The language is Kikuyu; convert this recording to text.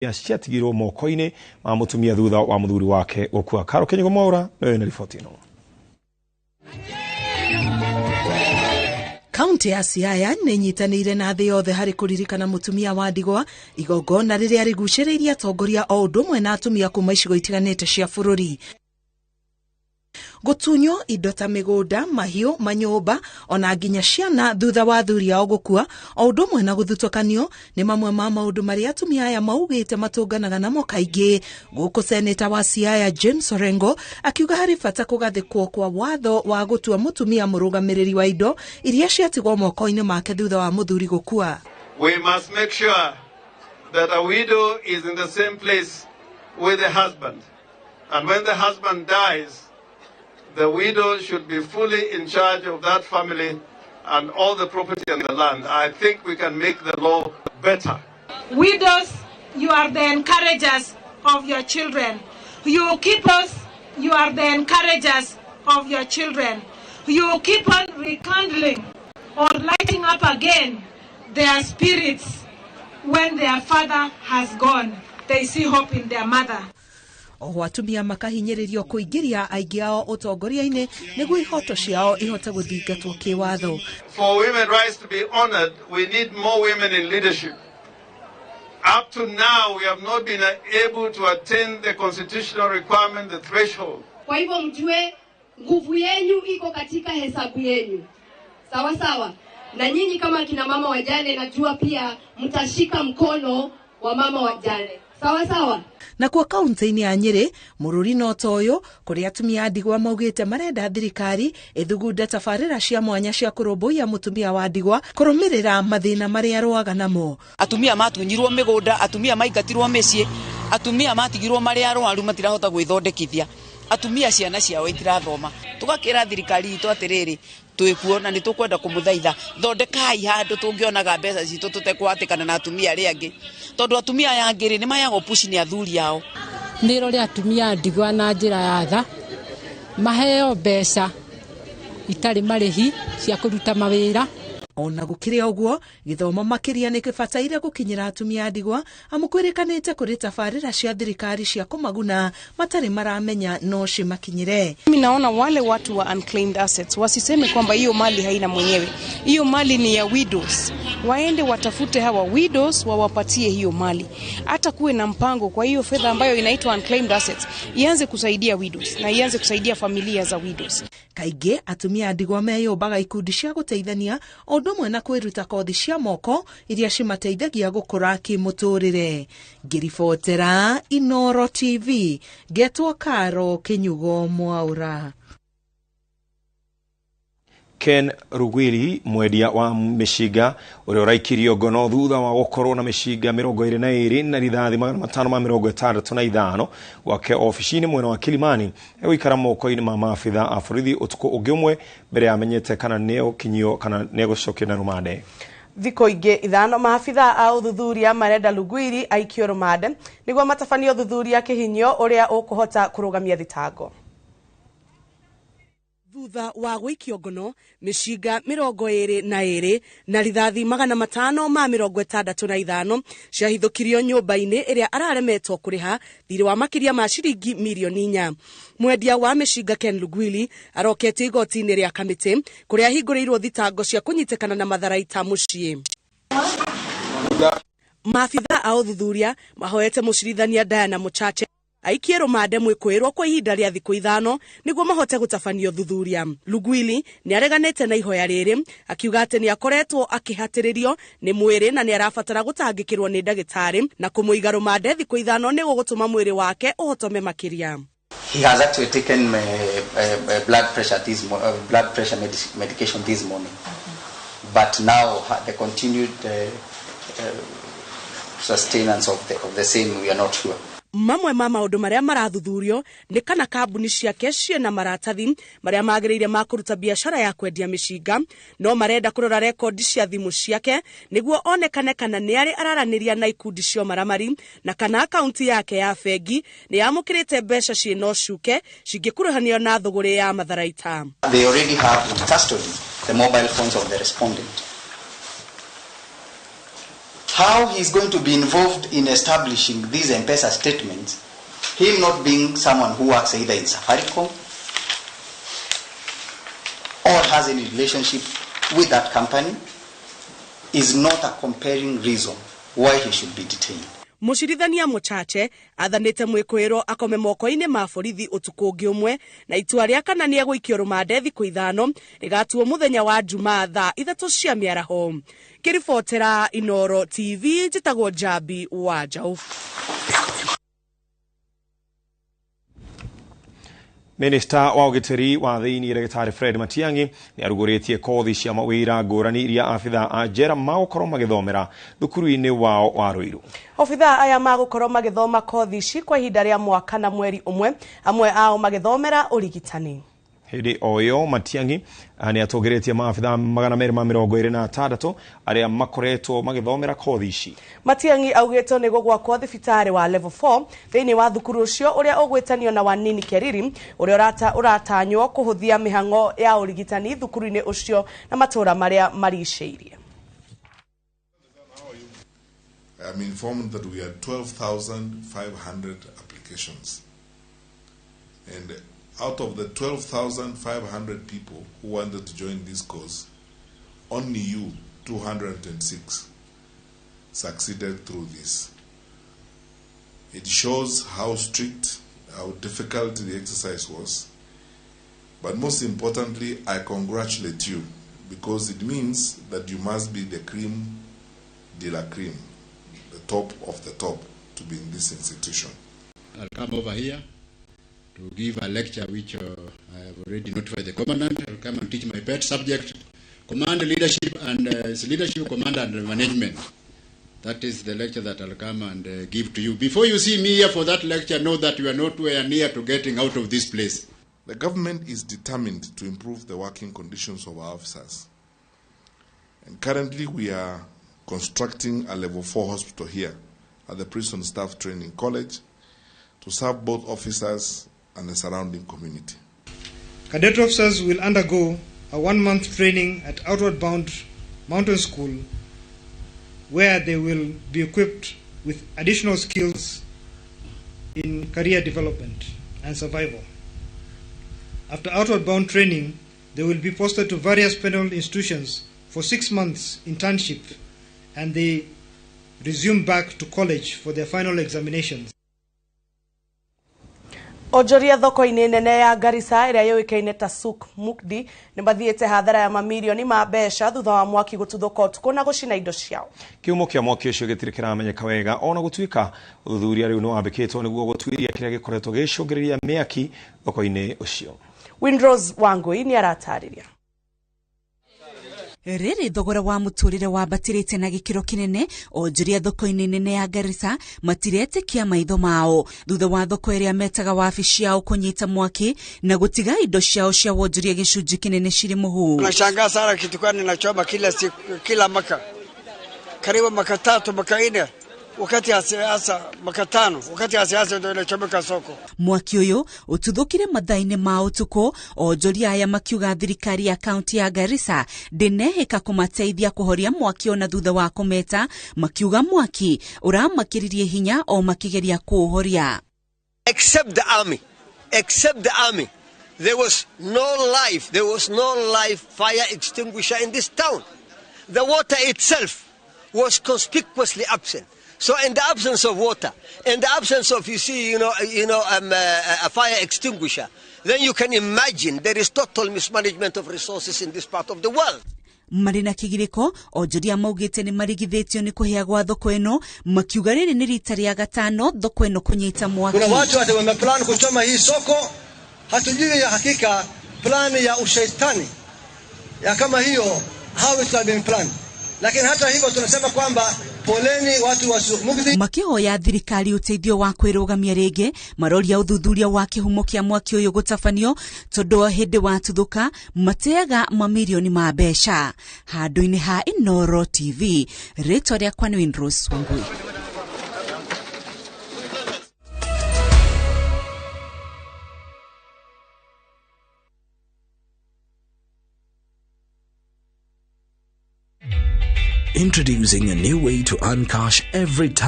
Ciatigirwo moko-inĩ ma mũtumia thutha wa mũthuri wake gũkua. Karo Kĩnyugo Mwaura nĩwe na riboti ĩno. Kaunti ya Siaya nĩ ĩnyitanĩire na thĩ yothe harĩ kũririkana mũtumia wa ndigwa, igongona rĩrĩa rĩgucĩrĩirie atongoria o ũndũ ũmwe na atumia kuma icigo itiganĩte cia bũrũri. Gũtunywo indo ta mĩgũnda, mahiũ, manyũmba ona nginya ciana thutha wa athuri ao gũkua, o ũndũ ũmwe na gũthutũkanio, nĩ mamwe ma maũndũ marĩa atumia aya maugĩte matũnganaga namo kaingĩ. Gũkũ seneta wa Siaya James Orengo akiuga harĩ bata kũgathĩkwo kwa watho wa gũtua mũtumia mũrũgamĩrĩri wa indo iria ciatigwo moko-inĩ make thutha wa mũthuri gũkua. We must make sure that a widow is in the same place with the husband. And when the husband dies, the widow should be fully in charge of that family and all the property and the land. I think we can make the law better. Widows, you are the encouragers of your children. You keep us, you are the encouragers of your children. You keep on rekindling or lighting up again their spirits when their father has gone. They see hope in their mother. Oho atumia makahinyĩrĩrio kũingĩria aingĩ ao ũtongoria-inĩ nĩguo ihoto ciao ihote gũthingatwo kĩwatho. For women's rights to be honored, we need more women in leadership. Up to now, we have not been able to attain the constitutional requirement, the threshold. Kwa hivyo mjue nguvu yenyu iko katika hesabu yenyu, sawa sawa. Na nyinyi kama kina mama wajane, najua pia mtashika mkono wa mama wajane, sawa sawa. Nakuo kaunti-inĩ ya Nyĩrĩ mũrũri no ta ũyũ, kũrĩa atumia a ndigwa maugĩte marenda thirikari ĩthugunde tabarĩra cia mwanya cia kũrũmbũiya mũtumia wa ndigwa kũrũmĩrĩra mathĩna marĩa arũaga namo. Atumia matunyirwo mĩgũnda, atumia maingatirwo mĩciĩ, atumia matigirwo marĩ arwaru matirahota gwĩthondekithia, atumia ciana ciao itirathoma. Tũgakĩra thirikari itũ atĩrĩrĩ, twĩkuo na nĩ tũkwenda kũmũthaitha, thondekai handũ tũngĩonaga mbeca citũ tũtekũhatĩkana na atumia arĩa angĩ, tondũ atumia aya angĩ rĩ nĩ mayagwo push nĩ athuri ao. Nĩ rore atumia a ndigwa na njĩra ya tha, maheo mbeca itarĩ marĩhi cia kũruta mawĩra. Ona gũkĩrĩ ũguo, gĩthomo makĩria nĩ kĩbataire gũkinyĩra atumia a ndigwa, amu kwĩrĩkanĩte kũrĩ tabarĩra cia thirikari cia kũmaguna matarĩ maramenya no cimakinyĩre. Mimi naona wale watu wa unclaimed assets wasiseme kwamba hiyo mali haina mwenyewe. Hiyo mali ni ya widows. Waende watafute hawa widows wawapatie hiyo mali. Hata kuwe na mpango kwa hiyo fedha ambayo inaitwa unclaimed assets ianze kusaidia widows na ianze kusaidia familia za widows. Kaingĩ atumia a ndigwa meyũmbaga ikundi cia gũteithania o ũndũ ũmwe na kwĩruta kothi cia moko iria cimateithagia gũkũra kĩmũtũrĩre. Ngĩribotera Inoro TV, ngetwo Karo Kĩnyugo Mwaura. Ken Rugwiri, mwendia wa mĩcinga ũrĩa ũraikirio ngono thutha wa gũkorwo na mĩcinga 22 na rithathi 565 gwake obici-inĩ mwena wa Kilimani, egũikara moko-inĩ ma maabitha a borithi ũtukũ ũngĩ ũmwe mbere ya amenyete kana nĩegũkinyio kana nĩegũcokio na rũmande. Thikũ ingĩ 5 maabitha a ũthuthuria marenda Lugwiri aikio rũmande nĩguo matabanie ũthuthuria kĩhinyio ũrĩa ũkũhota kũrũgamia thitango. Thutha wa gũikio ngono mĩcinga 22 na rithathi 565 ciahithũkirio nyũmba-inĩ ĩrĩa araremetwo kũrĩha thirĩ wa makĩria ma ciringi mirioni 4. Mwendia wa mĩcinga Ken Lugwili arokete igoti-inĩ rĩa Kamĩtĩ kũrĩa ahingũrĩirwo thitango cia kũnyitĩkana na matharaita mũciĩ. Maabitha a ũthuthuria mahoete mũcirithania Diana Mũchache aikie rũmande mwĩkũĩrwo kwa ihinda rĩa thikũ 5 nĩguo mahote gũtabania ũthuthuria. Lugwili nĩ areganĩte na ihoya rĩrĩ akiuga atĩ nĩ akoretwo akĩhatĩrĩrio nĩ mwĩrĩ na nĩ arabatara gũtangĩkĩrwo nĩ ndagĩtarĩ na kũmũiga rũmande thikũ 5 nĩ gũgũtũma mwĩrĩ wake ũhotome makĩria. He has actually taken blood pressure medication this morning, but now the continued sustenance of the same we are not sure. Mamwe ma maũndũ marĩa marathuthurio nĩ kana kambuni ciake ciĩna maratathi marĩa magĩrĩire ma kũruta biacara ya kwendia mĩcinga, no marenda kũrora rekondi cia thimũ ciake nĩguo onekane kana nĩ arĩ araranĩria na ikundi cia maramari na kana akaunti yake ya bengi nĩ yamũkĩrĩte mbeca ciĩna ũcuke cingĩkuruhanio na thũgũrĩ ya matharaita. They already have in custody the mobile phones of the respondent. How he is going to be involved in establishing these M-Pesa statements, him not being someone who works either in Safaricom or has any relationship with that company, is not a compelling reason why he should be detained. Mũcirithania Mũchache athanĩte mwĩkũĩrwo akome moko-inĩ ma borithi ũtukũ ũngĩ ũmwe na itua rĩa kana nĩ egũikio rũmande thikũ 5 rĩgatuo mũthenya wa Jumaa thaa 3 cia mĩaraho. Ngĩribotera Inoro TV njĩtagwo Njambi wa Njaũ. Minista wa ũgitĩri wa thĩinĩ Ndagĩtarĩ Fred Matiang'i nĩ arugũrĩtie kothi cia mawĩra ngũrani iria abithaa a njera magũkorwo magĩthomera thukuru-inĩ wao wa Ruiru. Obithaa aya magũkorwo magĩthoma kothi ici kwa ihinda rĩa mwaka na mweri ũmwe, amwe ao magĩthomera ũrigitani. Hĩndĩ o ĩyo Matiang'i nĩ atũgĩrĩtie maabithaa 226 arĩa makoretwo magĩthomera kothi ici. Matiang'i augĩte nĩ gũgwakwo thibitarĩ wa level 4 thĩinĩ wa thukuru ũcio ũrĩa ũgwĩtanio na Wanini Keriri, ũrĩa ũratanywo kũhũthia mĩhang'o ya ũrigitani thukuru-inĩ ũcio na matũũra marĩa maricĩirie. I am informed that we had 12,500 applications, and out of the 12,500 people who wanted to join this course, only you, 226, succeeded through this. It shows how strict, how difficult the exercise was. But most importantly, I congratulate you, because it means that you must be the cream de la cream, the top of the top, to be in this institution. I'll come over here to give a lecture which I have already notified the commandant. I'll come and teach my pet subject, command leadership and leadership, command and management. That is the lecture that I'll come and give to you. Before you see me here for that lecture, know that you are not nowhere near to getting out of this place. The government is determined to improve the working conditions of our officers. And currently we are constructing a level 4 hospital here at the Prison Staff Training College to serve both officers and the surrounding community. Cadet officers will undergo a 1-month training at Outward Bound Mountain School, where they will be equipped with additional skills in career development and survival. After Outward Bound training, they will be posted to various penal institutions for 6 months internship, and they resume back to college for their final examinations. Onjoria thoko-inĩ nene ya Garissa ĩrĩa yũĩkaine ta Suk Mukdi nĩ mathiĩte hathara ya mamirioni ma mbeca thutha wa mwaki gũtuthũka ũtukũ na gũcina indo ciao. Kĩhumo kĩa mwaki ũcio gĩtirĩ kĩramenyeka wega, ona gũtuĩka ũthuthuria rĩu nĩ wambĩkĩtwo nĩguo gũtuĩria kĩrĩa gĩkoretwo gĩgĩcũngĩrĩria mĩaki thoko-inĩ ũcio. Windrose Wangui nĩ aratarĩria. Rĩrĩ thogora wa mũtũrĩre wambatĩrĩte na gĩkĩro kĩnene, onjoria thoko-inĩ nene ya Garissa matiretĩkia maitho mao thutha wa thoko ĩrĩa metaga wabici ciao kũnyita mwaki na gũtiga indo ciao cia wonjoria gĩcunjĩ kĩnene cirĩ mũhu. Nashangaa sana kitu gani nachoma kila siku, kila mwaka karibu mwaka 3 mwaka 4 wakati ya siasa mwaka 5 wakati ya siasa ndio inachomeka soko. Mwaki uyu ututhukire mathaa-inĩ ma ũtukũ, onjoria aya makiuga thirikari ya kaunti ya Garissa ndĩnehĩka kũmateithia kũhoria mwaki ona thutha wa kũmeta, makiuga mwaki ũramakĩririe hinya o makĩgeria kũũhoria. Except the army, there was no life, there was no live fire extinguisher in this town. The water itself was conspicuously absent. So in the absence of water, in the absence of, a fire extinguisher, then you can imagine there is total mismanagement of resources in this part of the world. Marĩ na kĩgirĩko, onjoria maugĩte nĩ marigithĩtio nĩ kũhĩa gwa thoko ĩno, makiuga rĩrĩ nĩ rita rĩa gatano thoko ĩno kũnyita mwaki. Kuna watu wameplan kuchoma hii soko, hatujui ya hakika plani ya ushaitani ya kama hiyo how it has been planned. Lakini hata hivyo tunasema kwamba poleni watu wa Suk Mukdi. Makihoya thirikari uteithio wa kwĩrũgamia rĩngĩ, maroria ũthuthuria wa kĩhumo kĩa mwaki ũyũ gũtabanio tondũ o hĩndĩ watuthũka mateaga mamirioni ma mbeca. Handũ-inĩ ha Inoro TV, rĩtwa rĩakwa nĩ Windrose Wangui. Introducing a new way to earn cash every time.